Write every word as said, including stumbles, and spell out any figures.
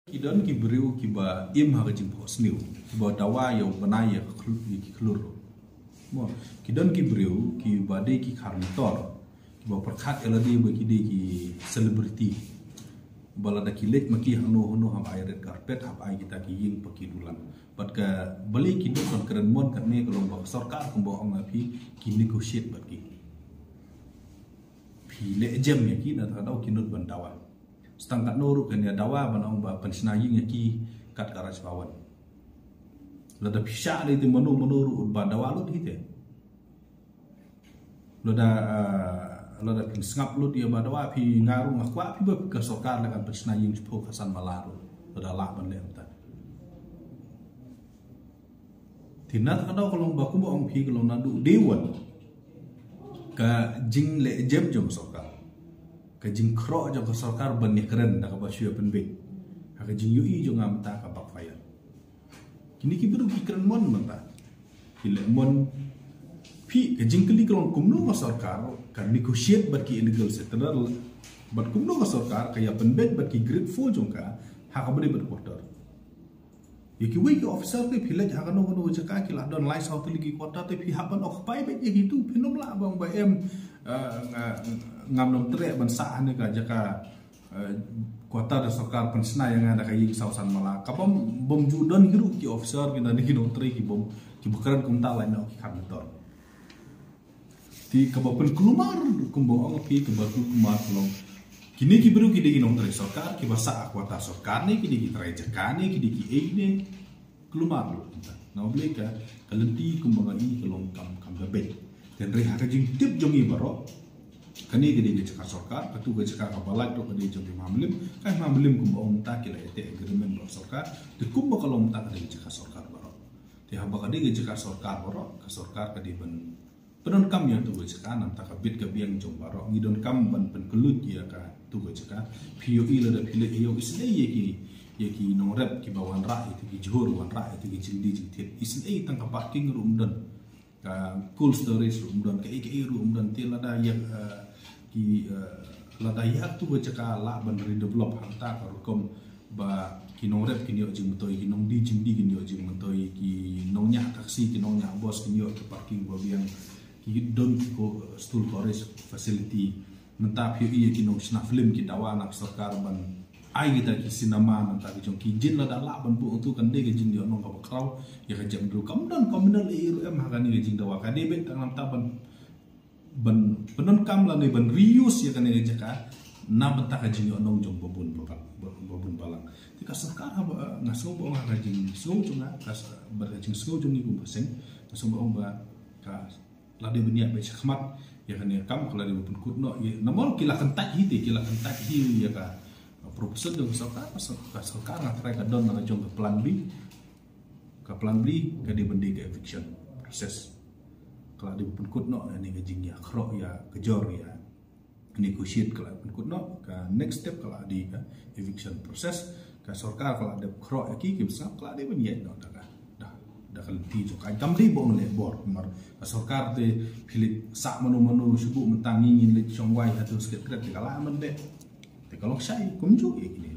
Ki don ki briew kiba im ha ka jingphohsniew, kiba dawa ïa u bnai ïa ka khlur, ïa ki khlur. Mo, ki don ki briew kiba dei ki khar motor, kiba pyrkhat ïa lade ba ki dei ki celebrity. Ba lada ki leit ma ki hano hano hap ai red carpet, hap ai kita ki ïing pa ki dulan. Bad ka balei ki duk ban kren mon katne ka long ba ka sorkar kumba ong ïa phi, ki negotiate bad ki. Phi leh jem ïa ki na ta ka daw ki nud ban dawa. Tang katno ruh kan ïa dawa ban ong ba pynshna ïing ïa ki kat ka Raj Bhavan. Lada phi shah lei te mano mano ruh ba dawa lut hi te. Lada, ah, lada phin sngap lut ïa ba dawa phi nga ruh nga kwah phi ba ka sorkar la kan pynshna ïing shiphew khatsan mala ruh. Lada lah ban leh mynta. Te na ta ka daw ka long ba kumba ong phi ka long naduh day one. Ka jingleh jem jong ka sorkar, ka jingkhroh jong ka sorkar ban ïakren da kaba shu ïa pynbeit. Ha ka jingïohi jong nga mynta ka backfire. Kine ki briew ki kren mon mynta. Ki leh mon. Phi, ka jingkylli ka long kumno ka sorkar ka negotiate bad ki illegal settler, bad kumno ka sorkar ka ïa pynbeit bad ki grade four jong ka ha kaba dei bad quarter. Ïa kiwei ki officer te phi leit ha kano kano ka jaka ki la don lai saw tylli ki quarter te phi hap ban occupy beit ïa kitu, phin ym lah ban ba em, eh, nga, ngam nym treh ban sah hane ka jaka, eh, quarter da sorkar pynshna ïa nga da ka ïing saw san mala. Ka bym, bym ju don hi ruh ki officer ki na ki nongtrei ki bym, kiba kren kumta lai na ki khar motor. Te kaba pynkulmar kumba ong phi, kaba pynkulmar ka long kine ki briew ki dei ki nongtrei sorkar, kiba sah ha quarter sorkar ne, ki dei ki trai jaka ne, ki dei ki ei ne. Kulmar lut mynta. Namar balei ka, ka lynti kumba nga i ka long kam, kam da beit. Te hynrei ha ka jingtip jong ngi baroh, kane ka dei ka jaka sorkar, katu ka jaka kaba lait ruh ka dei jong ki Hima Mylliem, ka Hima Mylliem kumba ong mynta ki la ïateh agreement bad sorkar, te kumba ka long mynta ka dei ka jaka sorkar baroh. Te haba ka dei ka jaka sorkar baroh, ka sorkar ka dei ban pyndonkam ïa tu ka jaka, namar ka bit ka biang jong baroh. Ngi donkam ban pynkylluid ïa katu ka jaka. Phi ïohi lada phi leit ïa u isynei ïa ki, ïa ki nongrep kiba wanrah ïa tu ki jhur, wanrah ïa tu ki jingdie jingthied. Isynei tang ka parking ruh ym don. Ka cold storage ruh ym don, kaei kaei ruh ym don. Te lada ïa, eh, ki, eh, lada ïa tu ka jaka lah ban redevelop hangta ka rukom ba ki nongrep kin ïoh jingmyntoi, ki nongdie jingdie kin ïoh jingmyntoi, ki nongñiah taxi, ki nongñiah bus kin ïoh ki parking ba biang, ki don ki ko, stool carriage facility. Mynta phi ïohi ïa ki nongshna film ki dawa na ka sorkar ban ai kita ki cinema, mynta ki jong ki jin lada lah ban buh tu kan dei ka jingïohnong kaba khraw ïa ka jaitbynriew. Kam don communal area ruh em ha kane ka jingdawa, ka dei beit tang namar ban ban pyndonkam lane ban reuse ïa kane ka jaka na bynta ka jingïohnong jong babun ba, ba, babun balang. Te ka sorkar haba, nga sngew ba ong ha ka jingsngew jong nga, ka s-, bad ka jingsngew jong ngi kum ka seng, nga sngew ba ong ba ka la dei ban ïaid beit shakhmat ïa kane ka kam, ka la dei ban pynkut noh ïa, namar ki la kyntait hi te, ki la kyntait hi ïa ka proposal jong ka sorkar, ka sor-, ka sorkar nga tharai ka don la ka jong ka plan B. Ka plan B ka dei ban dei ka eviction process. Ka la dei pynkut noh ïa kane ka jingïakhroh ïa ka jor ïa negotiate, ka la pynkut noh, ka next step ka la dei ka eviction process. Ka sorkar ka la dep khroh ïa ki, ki bsa ka la dei ban ïaid noh da ka, da, da ka lynti jong ka. Kam dei ba ong leh bor, namar ka sorkar te phi leit sah mano mano shu buh mynta ngi ngin leit shong wai ha tu secretariat te ka la man dei. Te ka long shai kumjuh ïa kine.